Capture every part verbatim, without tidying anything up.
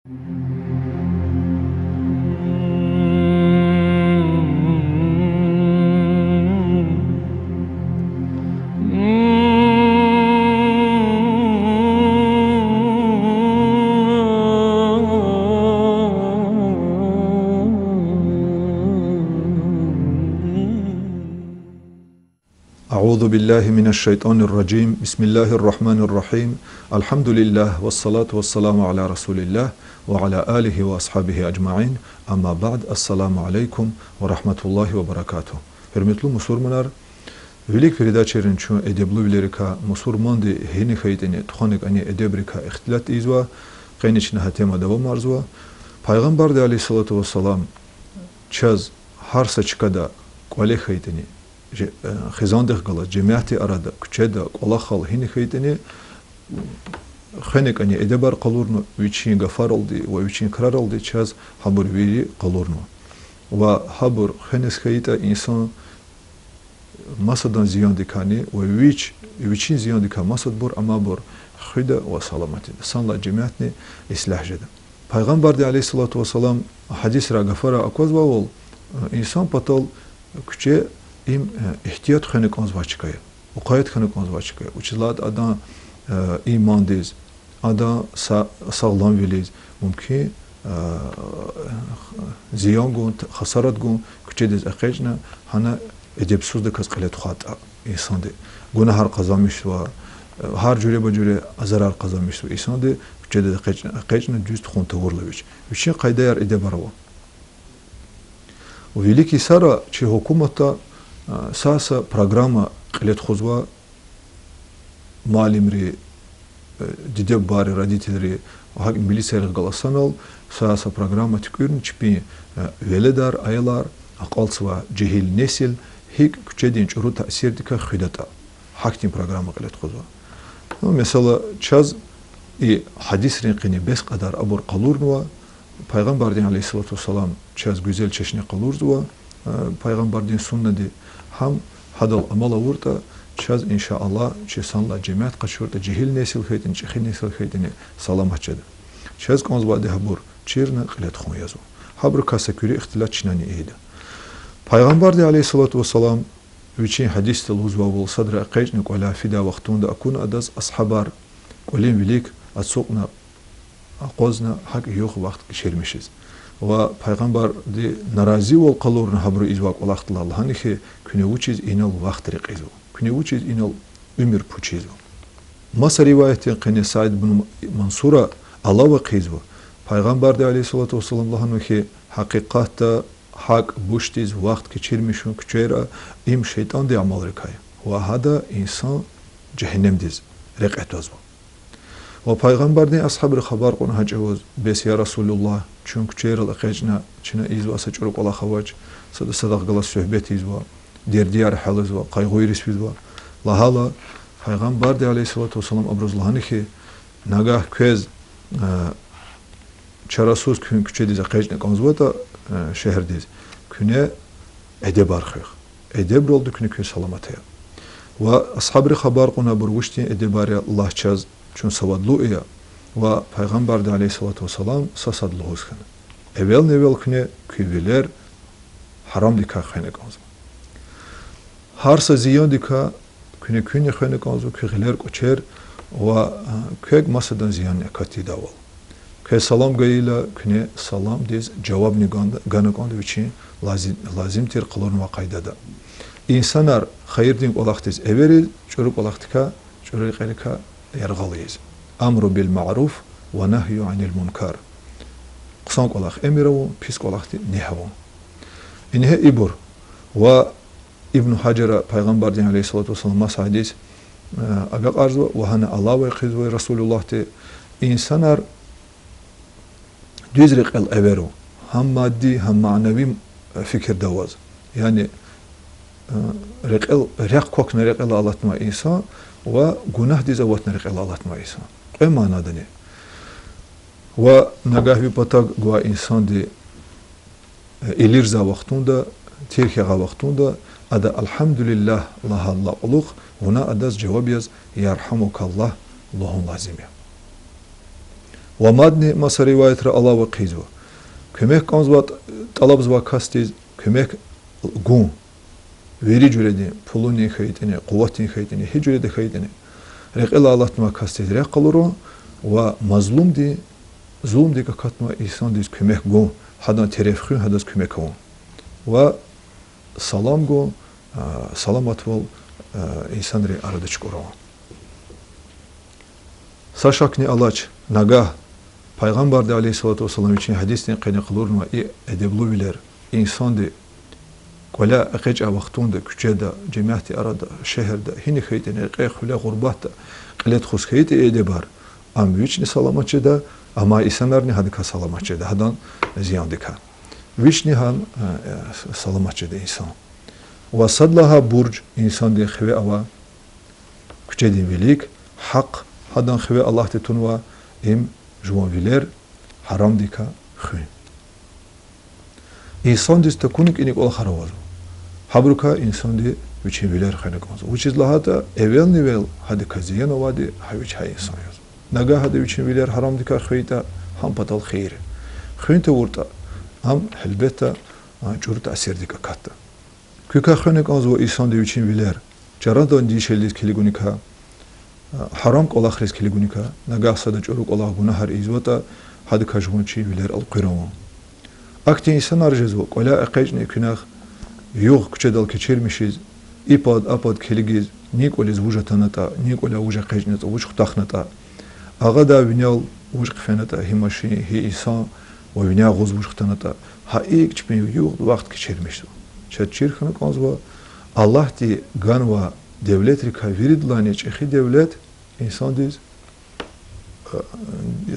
أعوذ بالله من الشيطان الرجيم. بسم الله الرحمن الرحيم. الحمد لله والصلاة والسلام على رسول الله وعلى آله وأصحابه أجمعين. أما بعد. السلام عليكم ورحمة الله وبركاته. Гьуьрметлу мусурманар, вилик передачайрин чун эдеблувилерикай, мусурманди гьина хьайитӀани тухвана кӀани эдебрикай ихтилат ийизва, къени чна гьа тема давамарзава. Пайгъамбарди, عليه الصلاة والسلام, чаз гьар са чкада, кӀвале хьайитӀани, же-, э, хизандихъ галаз, жемятдин арада, куьчеда, кӀвалахал, гьина хьайитӀани, хвена кӀани эдебар къалурнава, вичин гафаралди ва вичин краралди чаз гьабур вири къалурнава. Ва гьабур хвеназ хьайитӀа, инсан масадан зияндикайни ва вич, вичин зияндикай масадбур амайбур хуьда ва саламат жеда. Санлай жемятни ислягь жеда. Пайгъамбарди, عليه الصلاة والسلام, гьадисра, гафара аквазвайвал, э, инсан патал куьче им, э, игьтият хвена кӀанзавай чка я, мукъаят хьана кӀанзавай чка я. Вучиз лагьайтӀа адан, э, имандиз, адан са-, сагъламвилиз мумкин, э, зиян гун, хасарат гун, куьчедиз экъечӀна, гьана эдебсуздаказ кьиле тухвайтӀа инсанди. Гунагьар къазанмишзава, э, гьар жуьреба-жуьре азарар къазанмишзава инсанди, куьчедиз экъечӀна, экъечӀна дуьз тухун тавурла вич. Вичин къайдаяр, эдебар ава. Вилик йисара чи гьукуматда, а, са-са программа кьиле тухузва, муаллимри, э, диде-бубайри, родительри, гьакӀни милицияйрихъ галаз санал, са-са программа туькӀуьрна чпин, э, веледар, аялар, акьалтзавай жегьил несил гьикӀ куьчедин чӀуру таъсирдикай хуьдатӀа. Гьахьтин программа кьиле тухузва. Ну, месела, чаз и гьадисрин къене бес кьадар абур къалурнава, Пайгъамбардин, عليه الصلاة والسلام, чаз гуьзел чешне къалурзава, э, Пайгъамбардин суннади, гьам гьадал амал авуртӀа, чаз, إن شاء الله, чи санлай жемят къачуртӀа, жегьил несил хьайитӀани, чӀехи несил хьайитӀани, саламат жеда. Чаз кӀанзавайди гьабур чирна кьиле тухун язва. Гьабурукай са куьруь ихтилат чнани ийида. Пайгъамбарди, عليه الصلاة والسلام, вичин гьадисда лугьузвайвал, садра экъечӀна кӀваляй фидай вахтунда акуна адаз асгьабар, кӀвалин вилик ацукьна, акъвазна гьакӀ югъ вахт кечирмишиз. Ва Пайгъамбарди наразивал къалурна гьабуру ийизвай кӀвалахдилай, лагьана хьи, куьне вучиз инал вахт рекьизва, куьне вучиз инал уьмуьр пучизва. Маса риваятдин къене Саид бну Мансура алава хъийизва: Пайгъамбарди, عليه الصلاة والسلام, лагьанва хьи, гьакъикъатда гьакӀ бушдиз вахт кечирмишун куьчейра, им шейтӀандин амалрикай я ва гьада инсан жегьеннемдиз рекье твазва. Ва Пайгъамбардин асгьабри хабар кьуна гьа чӀавуз: бес, я Расулуллагь, чун куьчейрал экъечӀна, чна ийизвай са чӀуру кӀвалах авач, сада садахъ галаз суьгьбет ийизва, дердияр гьялзава, къайгъуйрис физва. Лагьайла, Пайгъамбарди, عليه الصلاة والسلام, абуруз лагьана хьи, нагагь квез, э, чарасуз куьн куьчедиз экъечӀна кӀанзаватӀа, э, шегьердиз, куьне эдебар хуьх. Эдебралди куьне куьн саламат ая. Ва асгьабри хабар кьуна абур вучтин эдебар я лагь чаз, чун савадлу ая. Ва Пайгъамбарди, عليه الصلاة والسلام, са сад лугьуз хьана: эвелни-эвел куьне куь вилер гьарамдикай хвена кӀанзава. Гьар са зияндикай куьне куьнни хвена кӀанзава, куь гъилер, кӀвачер ва, а, квек масадан зиянни акатдайвал. Квез салам гайила, куьне саламдиз жавабни ган-, гана кӀанда вичин лази-, лазим тир къалурнавай къайдада. Инсанар хайирдин кӀвалахдиз эвериз, чӀуру кӀвалахдикай, чӀуру рекьерикай яргъал ийиз. الأمر بالمعروف والنهي عن المنكر. Хъсан кӀвалах эмир авун, пис кӀвалахди негь авун. Ингье ибур. Ва Ибну Гьажара Пайгъамбардин, عليه الصلاة والسلام, маса гьадис, э, агакьарзава ва гьана алава хъийизва Расулуллагьди: инсанар дуьз рекьел эверун, гьам мадди, гьам манави, э, фикирда аваз. Яни, э, рекьел, рехъ квахьна рекьел алатнавай инсан ва гунагьдиз аватна рекьел алатнавай инсан. Кьве манадани. Ва нагагь ви патав гвай инсанди, э, илирзавай вахтунда, тир хьайи вахтунда ада الحمد لله лагьайдалай кьулухъ вуна адаз жаваб яз يرحمك الله лугьун лазим я. Ва мадни маса риваятра алава хъийизва: куьмек кӀанзавай, тӀалабзавай касдиз куьмек гун. Вири жуьредин, пулунин хьайитӀани, къуватдин хьайитӀани, гьи жуьреда хьайитӀани, рекьелай алатнавай касдиз рехъ къалурун ва мазлумдин, зулумдик акатнавай инсандиз куьмек гун, гьадан тереф хуьн, гьадаз куьмек авун. Ва салам гун, а, саламатвал, а, инсанрин арада чукӀурун. Са шакни алач, нагагь Пайгъамбарди, عليه الصلاة والسلام, вичин гьадисдин къене къалурнавай и эдеблувилер, инсанди кӀваляй экъечӀай вахтунда куьчеда, жемятдин арада, шегьерда, гьина хьайитӀани, рекье, хъуьле, гъурбатда кьиле тухуз хьайитӀа и эдебар, ам вични саламат жеда, амай инсанарни гьадакай саламат жеда, гьадан зияндикай. Вични гьам, э, э, саламат жеда инсан. Ва сад лагьай бурж инсандин хиве ава, куьчедин вилик, гьахъ гьадан хиве Аллагьди тунва, им жуван вилер гьарамдикай хуьн. Инсандиз такуни кӀани кӀвалахар авазва, гьабурукай инсанди вичин вилер хвена кӀанзава. Вучиз лагьайтӀа эвелни-эвел гьадакай зиян авайди гьа вич гьа инсан язва. Нагагь гьада вичин вилер гьарамдикай хвейитӀа, гьам патал хийир я. Хуьн тавуртӀа, ам гьелбетда, а, чӀуру таъсирдик акатда. Куькай хвена кӀанзава инсанди вичин вилер чарадан дишегьлидиз килигуникай, а, гьарам кӀвалахриз килигуникай, нагагь сада чӀуру кӀвалах, гунагьар ийизватӀа, гьадакай жуван чи вилер элкъуьр авун. Ахьтин инсанар жезва, кӀваляй экъечӀна куьнахъ, югъ куьчедал кечирмишиз, и пад а пад килигиз, ни кӀвализ вуж атанатӀа, ни кӀваляй вуж экъечӀнатӀа, вуж хутахнатӀа, агъадай винял вуж хъфенатӀа, гьи машин, гьи инсан ва виняй агъуз вуж хтанатӀа, гьа икӀ чпин югъ вахт кечирмишзава. Чаз чир хьана кӀанзава, Аллагьди ганвай девлетрикай виридалайни чӀехи девлет инсандиз, э,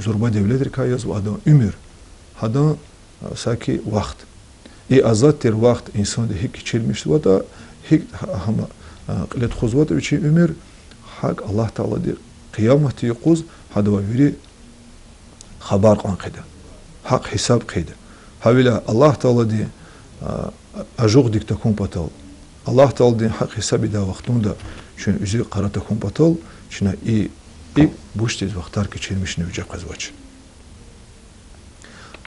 зурба девлетрикай язва адан уьмуьр, гьадан, э, саки вахт. И азад тир вахт инсанди гьикӀ кечирмишзаватӀа, гьикӀ гьа-, гьам, э, кьиле тухузватӀа вичин уьмуьр, гьакӀ Аллагь Таалади Къияматдин юкъуз гьадавай вири хабар кьван хъийида, гьахъ-гьисаб хъийида. Гьавиляй Аллагь Тааладин, а, ажугъдик тахьун патал, Аллагь Тааладин гьахъ-гьисаб ийидай вахтунда чун уьзуькъара тахьун патал, чна и, и бушдиз вахтар кечирмишна виже къвезвач.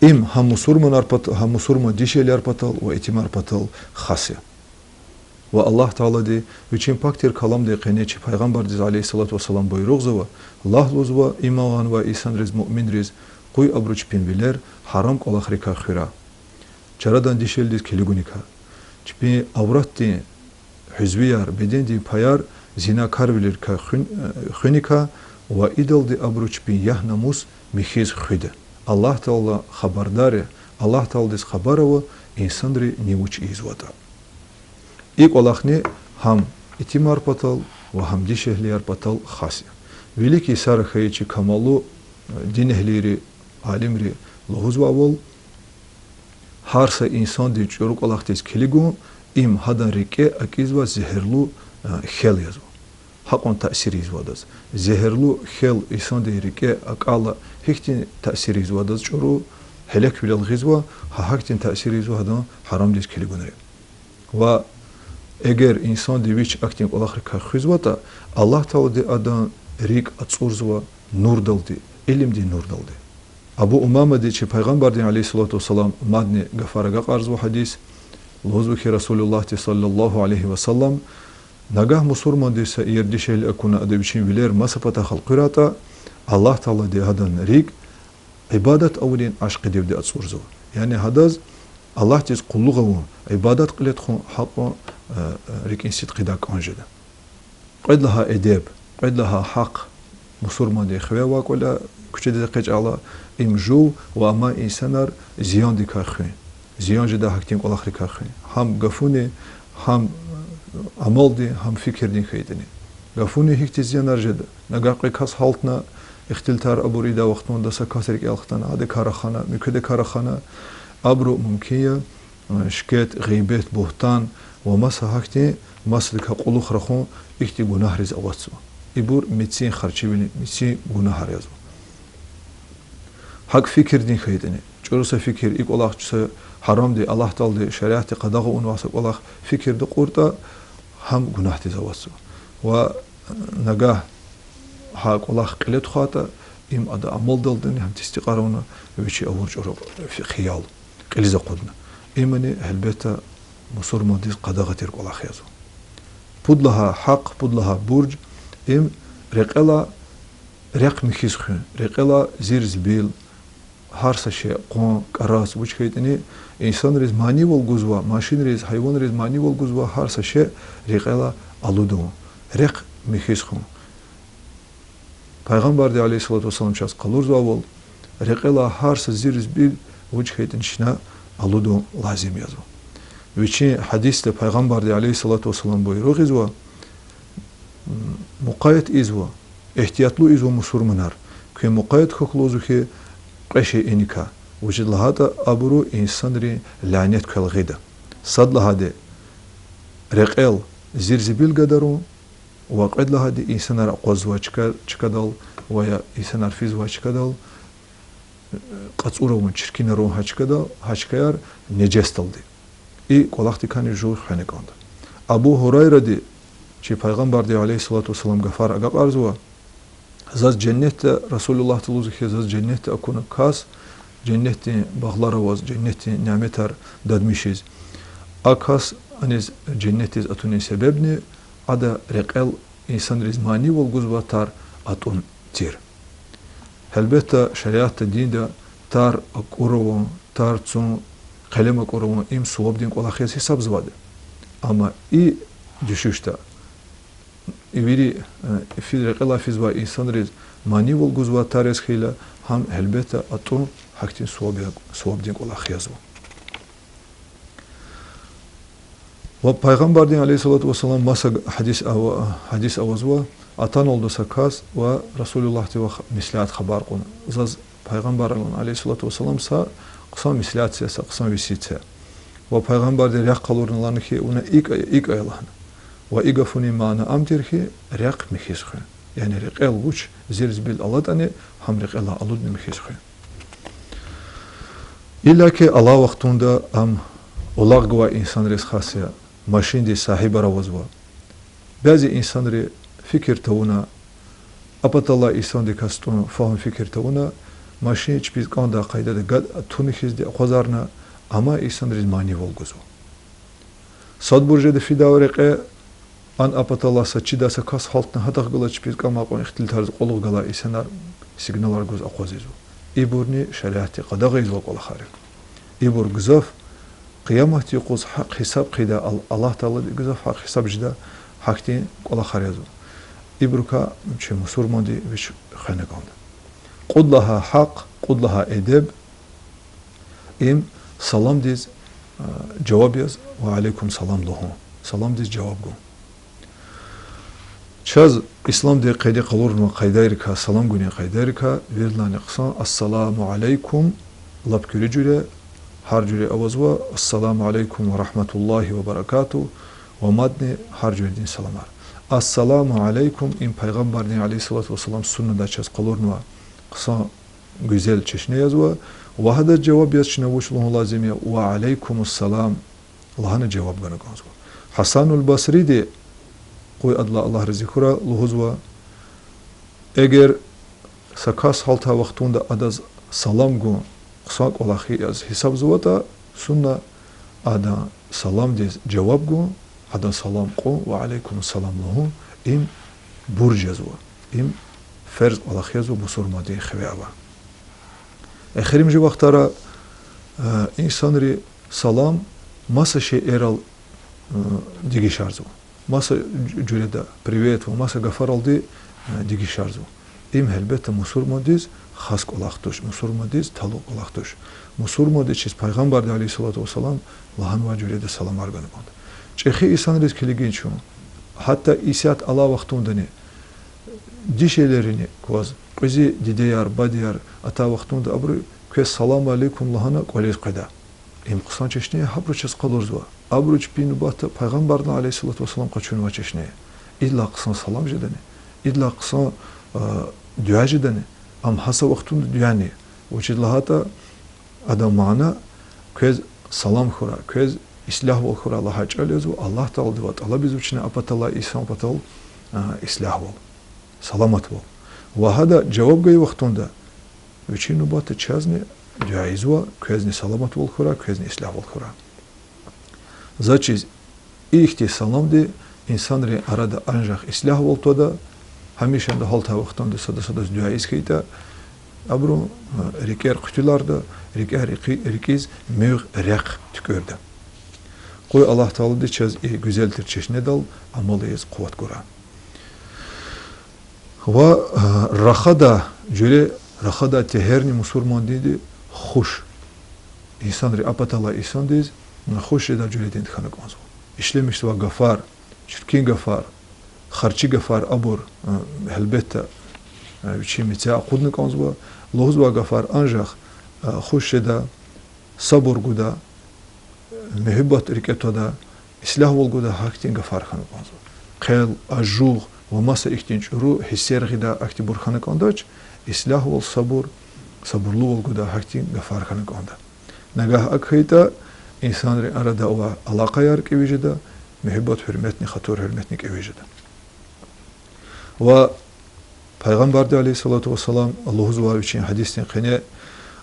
Им гьам мусурманар пат-, гьам мусурман дишегьлияр патал ва итимар патал хас я. Ва Аллагь Таалади Вичин пак тир Каламдин къене чи Пайгъамбардиз, عليه الصلاة والسلام, буйругъзава, Лагь, лугьузва, иман гъанвай инсанриз, муъминриз: къуй абуру чпин вилер гьарам кӀвалахрикай хуьрай. Чарадан дишегьлидиз килигуникай, чпин авратдин гӀузвияр, бедендин паяр зинакарвилерикай хуьн-, хуьникай ва идалди абуру чпин ягь-намус михьиз хуьда. Аллагь Таала хабардар я, Аллагь Тааладиз хабар ава инсанри ни вуч ийизватӀа. И кӀвалахни гьам итимар патал ва гьам дишегьлияр патал хас я. Вилик йисара хьайи чи камаллу динэгьлийри, алимри лугьузвайвал, гьар са инсанди чӀуру кӀвалахдиз килигун, им гьадан рикӀе акӀизвай зегьерлу, э, хел язва. Гьакьван таъсир ийизва адаз. Зегьерлу хел инсандин рикӀе акӀайла, гьихьтин таъсир ийизва адаз чӀуру, гьелеквилел гъизва, гьа гьахьтин таъсир ийизва гьадан гьарамдиз килигунри. Ва эгер инсанди вич ахьтин кӀвалахрикай хуьзватӀа, Аллагь Таалади адан рикӀ ацӀурзава нурдалди, илимдин нурдалди. Абу Умамади чи Пайгъамбардин, عليه الصلاة والسلام, мадни гафар агакьарзава гьадис, лугьузва хьи, رسول اللهди, صلى الله عليه وسلم, нагагь мусурмандиз са иер дишегьли акуна, ада вичин вилер маса патахъ элкъуьрайтӀа, Аллагь Таалади гьадан рикӀ ибадат авунин ашкъидивди ацӀурзава. Яни гьадаз Аллагьдиз къуллугъ авун, ибадат кьиле тухун гьакьван, э, э, рикӀин сидкьидай кӀан жеда. Кьвед лагьай эдеб, кьвед лагьай гьахъ мусурмандин хиве авай кӀваляй куьчедиз экъечӀайла, им жув ва амай инсанар зияндикай хуьн, зиян жедай гьахьтин кӀвалахрикай хуьн. Гьам гафунин, гьам амалдин, гьам фикирдин хьайитӀани. Гафунин гьихьтин зиянар жеда? Нагагь кьве кас гьалтна, ихтилатар абур ийидай вахтунда са кас рикӀел хтана, адакай рахана, муькуьдакай рахана, абуру мумкин я, шикет, гъибет, бугьтан ва маса гьахьтин, масадакай кьулухъ рахун, ихьтин гунагьриз аватзава. Ибур мецин харчивилин, мецин гунагьар язва. ГьакӀ фикирдин хьайитӀани, чӀуру са фикир, и кӀвалах са гьарамди, Аллагь Таалади шариатди къадагъа авунвай са кӀвалах фикирда кьуртӀа, гьам гунагьдиз аватзава. Ва нагагь гьа кӀвалах кьиле тухайтӀа, Им ада амалдалдани гьам тестикьар авуна, вичи авур чӀуру хиял кьилиз акъудна. Имни, гьелбетда, мусурмандиз къадагъа тир кӀвалах язва. Пуд лагьай гьахъ, пуд лагьай бурж, им рекьелай рехъ михьиз хуьн, рекьелай зир-зибил, гьар са шей, къван, кӀарац, вуч хьайитӀани, инсанриз манийвал гузвай, машинриз, гьайванриз манийвал гузвай гьар са шей рекьелай алудун, рехъ михьиз хуьн. Пайгъамбарди, عليه الصلاة والسلام, чаз къалурзавайвал, рекьелай гьар са зир-зибил, вуч хьайитӀани, чна алудун лазим язва. Вичин гьадисда Пайгъамбарди, عليه الصلاة والسلام, буйругъ ийизва, мукъаят ийизва, игьтиятлу ийизва мусурманар, куьн мукъаят хьухь лугьузва хьи кьве шейиникай, вучиз лагьайтӀа абуру инсанрин лянет квел гъида. Сад лагьайди, рекьел зир-зибил гадарун, ва кьвед лагьайди, инсанар акъваззавай чка-, чкадал ва я инсанар физвай чкадал кьацӀур авун, чиркинарун гьа чкада-, гьа чкаяр нежесдалди. И кӀвалахдикайни жув хвена кӀанда. Абу Гьурайради чи Пайгъамбарди, عليه الصلاة والسلام, гафар агакьарзава: заз женнетда, Расулуллагьди лугьузва хьи, заз женнетда акуна кас, женнетдин багълар аваз, женнетдин няметар дадмишиз. А кас, аниз женнетдиз атунин себебни, ада рекьел инсанриз манийвал гузвай тар атӀун тир. Гьелбетда, шариатда, динда тар акӀур авун, тар цун, къелем акӀур авун, им сувабдин кӀвалах яз гьисабзавайди. Амма и дуьшуьшда, и вири, э, фи-, рекьелай физвай инсанриз манийвал гузвай тар яз хьайила, гьам, гьелбетда, атӀун гьахьтин суваб я-, сувабдин кӀвалах язва. Ва Пайгъамбардин, عليه الصلاة والسلام, маса гьадис ава-, гьадис авазва, атаналда са кас ва Расулуллагьдивай меслят хабар кьуна: заз Пайгъамбаран, عليه الصلاة والسلام, са хъсан меслят це, са хъсан весият це. Ва Пайгъамбарди рехъ къалурна лагьана хьи, вуна икӀ ая, икӀ ая лагьана. Ва и гафунин мана ам тир хьи, рехъ михьиз хуьн. Яни рекьел вуч зир-зибил алатӀани, гьам рекьелай алудна михьиз хуьн. Иллаки алай вахтунда ам улаг гвай инсанриз хас я, машиндин сагьибар авазва. Бязи инсанри фикир тавуна, а паталай инсандикай тӀун фагьум-фикир тавуна, машин чпиз кӀандай къайдада гад-, туна хьизди акъвазарна, амай инсанриз манийвал гузва. Садбур жеда фидай рекье, ан а паталай са чидай са кас гьалтна, гьадахъ галаз чпиз кӀамай кьван ихтилатриз кьулухъ галай инсанар сигналар гуз акъвазизва. Ибурни шариатди къадагъа ийизвай кӀвалахар я. Ибур гзаф Къияматдин юкъуз гьахъ-гьисаб хъийидай, Ал-, Аллагь Таалади гзаф гьахъ-гьисаб жедай гьахьтин кӀвалахар язва. Ибурукай чи мусурманди вич хвена кӀанда. Кьуд лагьай гьахъ, кьуд лагьай эдеб, им саламдиз, а, жаваб яз ва алейкум салам лугьун. Саламдиз жаваб гун. Чаз исламдин къеде къалурнавай къайдайрикай, салам гунин къайдайрикай, виридалайни хъсан: السلام عليكم, лап куьруь жуьре, гьар жуьре авазва, السلام عليكم ورحمة الله وبركاته, ва мадни гьар жуьредин саламар. السلام عليكم, им Пайгъамбардин, عليه الصلاة والسلام, суннадай чаз къалурнавай хъсан гуьзел чешне язва, ва гьадаз жаваб яз чна вуч лугьун лазим я? وعليكم السلام лагьана жаваб гана кӀанзава. Гьасанул Басриди, къуй адалай Аллагь рази хьурай, лугьузва: эгер са кас гьалтай вахтунда адаз салам гун хъсан кӀвалах яз гьисабзаватӀа, сунна адан саламдиз жаваб гун, адан салам кьун ва алейкум салам лугьун, им бурж язва, им ферз кӀвалах язва мусурмандин хиве авай. Эхиримжи вахтара, э, инсанри салам маса шейэрал, э, дегишарзава. Маса жу-, жуьреда привет ва маса гафаралди, э, дегишарзава. Им, гьелбетда, мусурмандиз хас кӀвалах туш, мусурмандиз талукь кӀвалах туш. Мусурманди чиз Пайгъамбарди, عليه الصلاة والسلام, лагьанвай жуьреда саламар гана кӀанда. ЧӀехи инсанриз килигин чун, гьатта исятда алай вахтундани, дишегьлийрини кваз, кьуьзуь дидеяр, бадеяр атай вахтунда абуру квез салам алейкум лагьана кӀвализ къведа. Им хъсан чешне я, гьабуру чаз къалурзава. Абуру чпин нубатда Пайгъамбарди, عليه الصلاة والسلام, къачунвай чешне я. Идалай хъсан салам жедани, идалай хъсан, а, дуьа жедани, ам гьа са вахтунда дуьани. Вучиз лагьайтӀа адан мана квез салам хьурай, квез ислягьвал хьурай лагьай чӀал язва, Аллагь Тааладивай тӀалабзава чна а паталай, инсан патал, а, ислягьвал, саламатвал. Ва гьада жаваб гайи вахтунда вичин нубатда чазни дуьа ийизва, квезни саламатвал хьурай, квезни ислягьвал хьурай. Заз чиз, ихьтин саламди инсанрин арада анжах ислягьвал твада, гьамишанда гьалтай вахтунда сада садаз дуьа ийиз хьайитӀа, абурун, э, рикӀер хъуьтуьларда, рикӀер рикӀи-, рикӀиз муьгъ, рехъ туькӀуьрда. Къуй Аллагь Таалади чаз и гуьзел тир чешнедал амал ийиз къуват гурай. Ва, э, рахадай жуьре, рахадай тегьерни мусурмандинди хуш. Инсанри а паталай инсандиз хуш жедай жуьрединди хьана кӀанзава. Ишлемишзавай гафар, чиркин гафар, харчи гафар абур, э, гьелбетда, э, вичин мецяй акъудна кӀанзава. Лугьузвай гафар анжах, э, хуш жеда, сабур гуда, муьгьуьббат рикӀе твада, ислягьвал гуда, гьахьтин гафар хьана кӀанзава. Хъел, ажугъ ва маса ихьтин чӀуру гьиссер гъида ахьтинбур хьана кӀандач, ислягьвал, сабур, сабурлувал гуда, гьахьтин гафар хьана кӀанда. Нагагь акӀ хьайитӀа, инсанрин арада авай алакъаяр кӀеви жеда, муьгьуьббат, гьуьрметни, хатур-гьуьрметни кӀеви жеда. Ва Пайгъамбарди, عليه الصلاة والسلام, лугьузва вичин гьадисдин къене: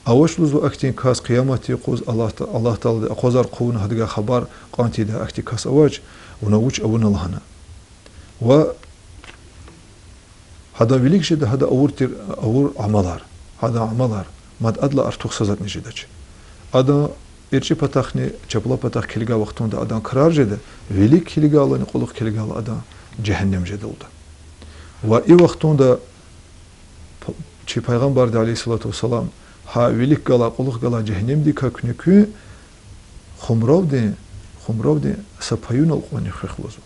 авач, лугьузва, ахьтин кас Къияматдин юкъуз Аллагь Та-, Аллагь Таалади акъвазар хъувуна гьадавай хабар кьан тийидай ахьтин кас авач, вуна вуч авуна лагьана. Ва гьадан вилик жеда гьадан авур тир, авур амалар, гьадан амалар, мад адалай артух са затӀни жедач. Адан эрчӀи патахъни чапла патахъ килигай вахтунда адан крар жеда, вилик килигайла, кьулухъ килигайла адан жегьеннем жеда лугьуда. Ва и вахтунда п-, чи Пайгъамбарди, عليه الصلاة والسلام, гьа вилик галай, кьулухъ галай жегьеннемдикай куьне куьн хумравдин, хумравдин са паюнал кьванни хуьх лугьузва.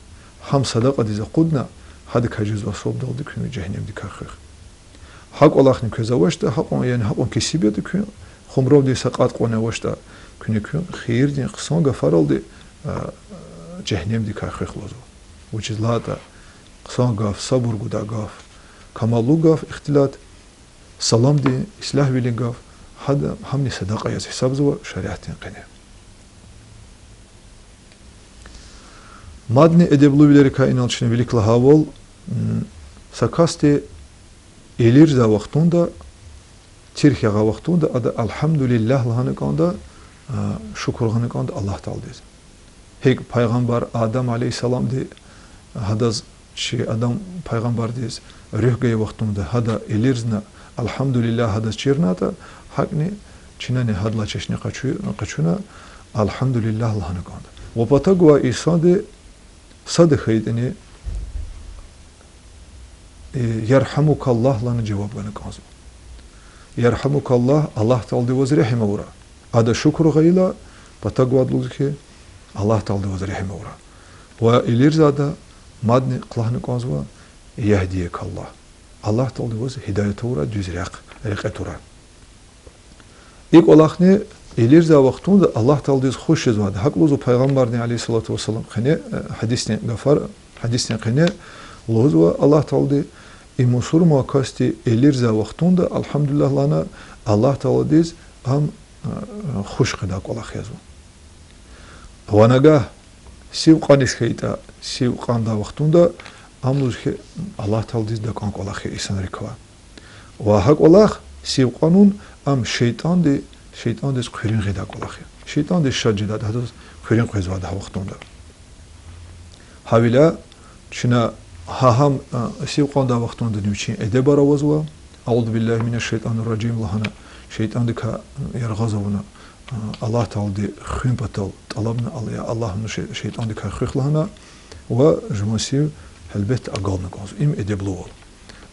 Гьам садакьадиз акъудна, гьадакай жезва сувабдалди куьн жегьеннемдикай хуьх. Гьа кӀвалахни квез авачтӀа, гьакьван, яни гьакьван кесиб ятӀа куьн, хумравдин са къат кьванни авачтӀа, куьне куьн хийирдин хъсан гафаралди, а, жегьеннемдикай хуьх лугьузва. Вучиз лагьайтӀа хъсан гаф, сабур гудай гаф, камаллу гаф, ихтилат, саламдин, ислягьвилин гаф, гьада гьамни садакьа яз гьисабзава шариатдин къене. Мадни эдеблувилерикай инал чна вилик лагьайвал, м, са касди элирзавай вахтунда, тирх ягъай вахтунда ада الحمد لله лагьана кӀанда, а, шукур гъана кӀанда Аллагь Тааладиз. ГьикӀ Пайгъамбар Адам, عليه السلام-ди, гьадаз, чи Адам пайгъамбардиз руьгь гайи вахтунда гьада элирзна, الحمد لله гьадаз чирнатӀа, гьакӀни чнани гьадалай чешне къачу-, къачуна الحمد لله лагьана кӀанда. Ва патав гвай инсанди сада хьайитӀани, э, يرحمك الله лагьана жаваб гана кӀанзава. يرحمك الله, Аллагь Таалади ваз регьим авурай. Ада шукур гъайила, патав гвайди лугьузва хьи, Аллагь Таалади ваз регьим авурай. Ва элирзавайда мадни лагьана кӀанзава يهديك الله. Аллагь Таалади ваз гьидаят авурай, дуьз рехъ, рекье турай. И кӀвалахни элирзавай вахтунда Аллагь Тааладиз хуш жезвайди я. ГьакӀ лугьузва Пайгъамбарди, عليه الصلاة والسلام, къене, э, гьадисдин гафар, гьадисдин къене лугьузва Аллагь Таалади, и мусурман касди элирзавай вахтунда الحمد لله лагьана, Аллагь Тааладиз ам, э, хуш къведай кӀвалах язва. Ва нагагь сив кьаниз хьайитӀа, сив кьандай вахтунда ам лугьуз хьи, Аллагь Тааладиз дакӀан кӀвалах я инсанрикай. Ва гьа кӀвалах, сив кьанун, ам шейтӀанди, шейтӀандиз хъуьруьн гъидай кӀвалах я. ШейтӀандиз шад жедайди я, гьадаз хъуьруьн къвезвайди я гьа вахтунда. Гьавиляй чна гьа гьам, а, сив кьандай вахтундани вичин эдебар авазва, أعوذ بالله من الشيطان الرجيم лагьана, шейтӀандикай яргъаз авуна, а, Аллагь Таалади хуьн патал тӀалабна, Ал-, я Аллагь, вуна ше-, шейтӀандикай хуьх лагьана, ва жуван сив гьелбетда агална кӀанзава. Им эдеблувал.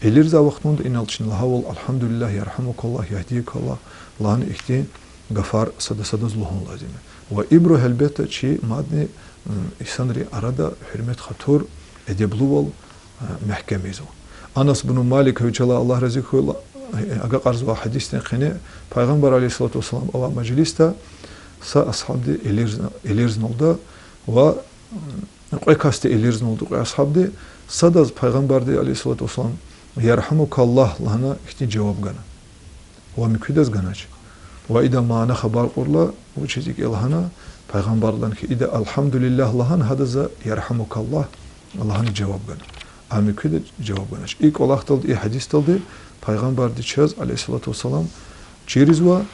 Элирзавай вахтунда инал чна лагьайвал الحمد لله يرحمك الله يهديك الله лагьана, ихьтин гафар сада-садаз лугьун лазим я. Ва ибуру гьелбетда чи мадни, м, инсанрин арада гьуьрмет, хатур, эдеблувал, а, мягькем ийизва. Анас бну Малик, вичелай Аллагь рази хьуй, агакьарзавай гьадисдин къене, Пайгъамбар, عليه الصلاة والسلام, авай мажлисда са асгьабди элирзна-, элирзналда ва, м, кьве касди элирзналда, кьве асгьабди, садаз Пайгъамбарди, عليه الصلاة والسلام, يرحمك الله лагьана ихьтин жаваб гана. Ва муькуьдаз ганач. Ва идан мана хабар кьурла, вучиз икӀ лагьана, Пайгъамбарди лагьана хьи, ида الحمد لله лагьана, гьадаз يرحمك الله лагьана жаваб гана. А муькуьда жаваб ганач. И кӀвалахдалди, и гьадисдалди Пайгъамбарди чаз, عليه الصلاة والسلام, чирзава,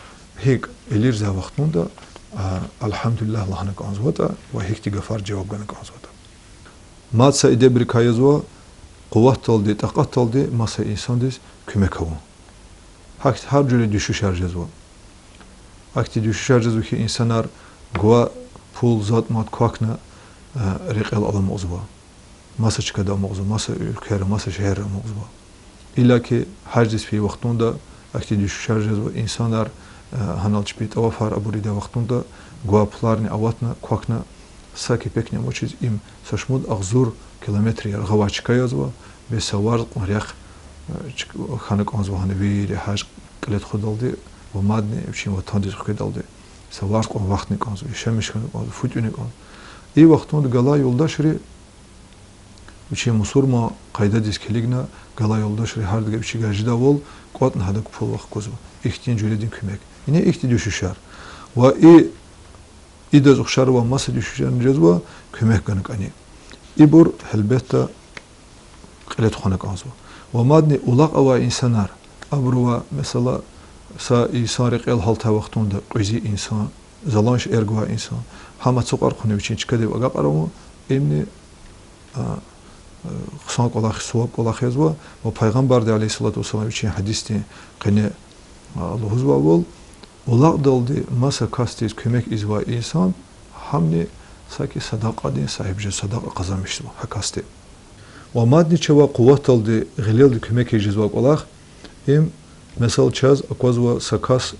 гьикӀ элирзавай вахтунда, а, الحمد لله лагьана кӀанзаватӀа ва гьихьтин гафар жаваб гана кӀанзаватӀа. Мад са эдебрикай язва, къуватдалди, такьатдалди маса инсандиз куьмек авун. Гьахьтин гьар жуьре дуьшуьшар жезва. Гьахьтин дуьшуьшар жезва хьи, инсанар гвай пул, затӀ-мад квахьна, э, рекьел аламукьзава. Маса чкада амукьзава, маса уьлквейра, маса шегьерра амукьзава. Иллаки гьаждиз фейи вахтунда гьахьтин дуьшуьшар жезва, инсанар, э, гьанал чпи тӀавафар абур ийидай вахтунда гвай пуларни аватна, квахьна, са кепекни амачиз, им са шумуд агъзур километр яргъавай чка язва, бес са варз кьван рехъ, э, чк-, хьана кӀанзава гьана вири гьаж кьиле тухудалди ва мадни вичин ватандиз хкведалди. Са варз кьван вахтни кӀанзава, яшамиш хьана кӀанзава, фу тӀуьна кӀанзава. И вахтунда галай юлдашри вичин мусурман къайдадиз килигна, галай юлдашри гьардаз вичивай жедайвал кӀватӀна гьадак пул-вахт гузва. Ихьтин жуьредин куьмек. Ина ихьтин дуьшуьшар. Ва и, идаз ухшар авай маса дуьшуьшарни жезва, куьмек гана кӀани. Ибур, гьелбетда, кьиле тухвана кӀанзава. Ва мадни улакь авай инсанар, абурувай, месела, са инсан рекьел гьалтай вахтунда кьуьзуь инсан, залан шейэр гвай инсан, гьам ацукьар хъувуна вичин чкадив агакьар авун, имни, а, а, хъсан кӀвалах, суваб кӀвалах язва, ва Пайгъамбарди, عليه الصلاة والسلام, вичин гьадисдин къене, а, лугьузвайвал, улакьдалди маса касдиз куьмек ийизвай инсан, гьамни саки садакьадин сагьиб жез, садакьа къазанмишзава гьа касди. Ва мадни чавай къуватдалди, гъилелди куьмек ийиз жезвай кӀвалах, им, месела, чаз аквазва са кас,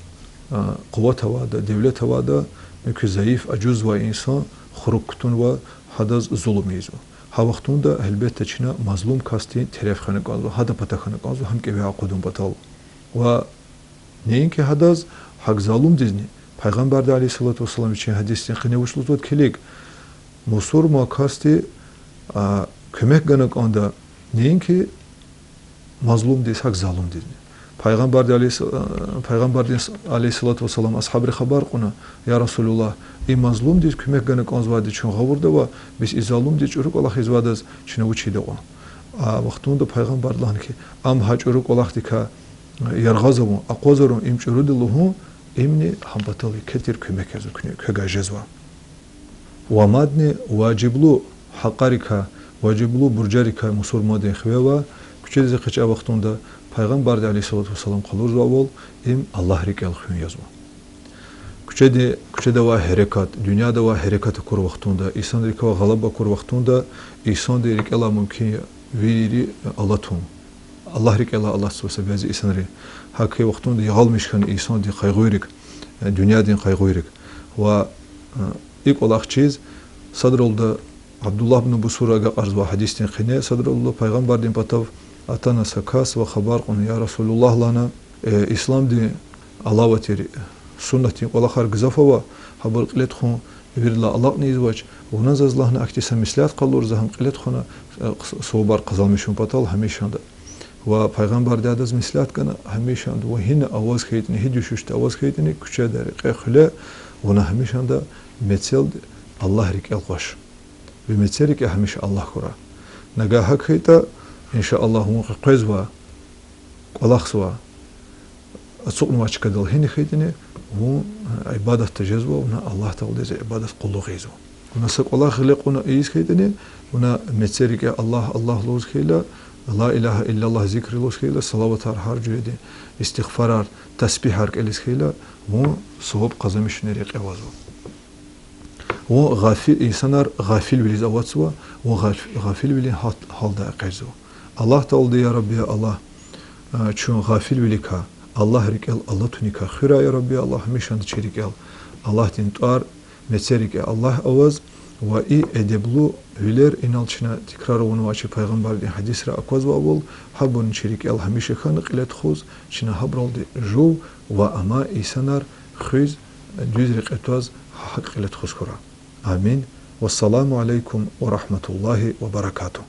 а, къуват авайда, девлет авайда, муькуь зайиф, ажузвай инсан хурук кутунва, гьадаз зулум ийизва. Гьа вахтунда, гьелбетда, чна мазлум касдин тереф хвена кӀанзава, гьадан пата хьана кӀанзава, гьам кӀеве акъудун патал. Ва неинки гьадаз, гьакӀ залумдизни, Пайгъамбарди, عليه الصلاة والسلام, вичин гьадисдин къене вуч лугьузватӀа килиг, мусурман касди, а, куьмек гана кӀанда неинки мазлумдиз, гьакӀ залумдизни. Пайгъамбарди, عليه الص-, а, Пайгъамбардин, عليه الصلاة والسلام, асгьабри хабар кьуна: يا رسول الله, и мазлумдиз куьмек гана кӀанзавайди чун гъавурда ава, бес и залумдиз чӀуру кӀвалах ийизвайдаз чна вуч ийида кьван? А вахтунда Пайгъамбарди лагьана хьи, ам гьа чӀуру кӀвалахдикай яргъаз авун, акъвазарун, им чӀуруди лугьун, имни гьам патал еке тир куьмек язва, куьне, квевай жезва. Ва мадни важиблу гьакъарикай, важиблу буржарикай мусурмандин хиве ава, куьчедиз экъечӀай вахтунда, Пайгъамбарди, عليه الصلاة والسلام, къалурзавайвал, им Аллагь рикӀел хуьн язва. Куьчеди, куьчеда авай гьерекат, дуьньяда авай гьерекат акур вахтунда, инсанрикай гъалаба акур вахтунда, инсандин рикӀелай мумкин я вири алатун. Аллагь рикӀелай алатзава са бязи инсанри. Гьакӏ хьайи вахтунда ягъалмиш хьана инсандин къайгъуйрик, э, дуьньядин къайгъуйрик. Ва, э, и кӏвалах чиз садралда Абдуллагь ибн Бусура агакьарзавай гьадисдин къене, садралда Пайгъамбардин патав атана са кас ва хабар кьуна: Я Расулуллагь, лана, э, исламдин алава тир, суннатдин кӏвалахар гзаф ава, гьабур кьиле тухун виридалай алакьни ийизвач, вуна заз, лагьана, ахьтин са меслят къалур, за гьам кьиле тухвана, э, сувабар къазанмишун патал гьамишанда. Ва Пайгъамбарди адаз меслят гана гьамишанда, ва гьина аваз хьайитӏани, гьи дуьшуьшда аваз хьайитӏани, куьчеда, рекье, хуьле, вуна гьамишанда мецел Аллагь рикӏел къваш. Ви мецел рикӏе гьамиша Аллагь хьурай. Нагагь гьакӏ хьайитӏа, إن شاء الله, вун къекъвезва, кӏвалахзава, ацукьнавай чкадал гьина хьайитӏани, вун, э, ибадатда жезва, вуна Аллагь Тааладиз ибадат, къуллугъ ийизва. Вуна са кӏвалах гъиле кьуна ийиз хьайитӏани, вуна мецел рикӏе Аллагь, Аллагь лугьуз хьайила, لا إله إلا الله зикр лугьуз хьайила, салаватар, гьар жуьредин истигъфарар, тасбигьар кӏелиз хьайила, вун суваб къазанмишунин рекье авазва. Вун гъафил, инсанар гъафилвилиз аватзава, вун гъаф-, гъафилвилин гьал-, гьалдай экъечӏзава. Аллагь Таалади, я Рабби, я Аллагь, а, чун гъафилвиликай, Аллагь рикӏел алатуникай хуьрай, я Рабби, я Аллагь, гьамишанда чи рикӏел Аллагьдин тӏвар, мецел рикӏе Аллагь аваз, ва и эдеблу вилер инал чна тикрар авунвай чи Пайгъамбардин гьадисра аквазвайвал, гьабурни чи рикӏел гьамиша хьана кьиле тухуз, чна гьабуралди жув ва амай инсанар хуьз, дуьз рекье тваз, гьакӏ кьиле тухуз хьурай. آمين. والسلام عليكم ورحمة الله وبركاته.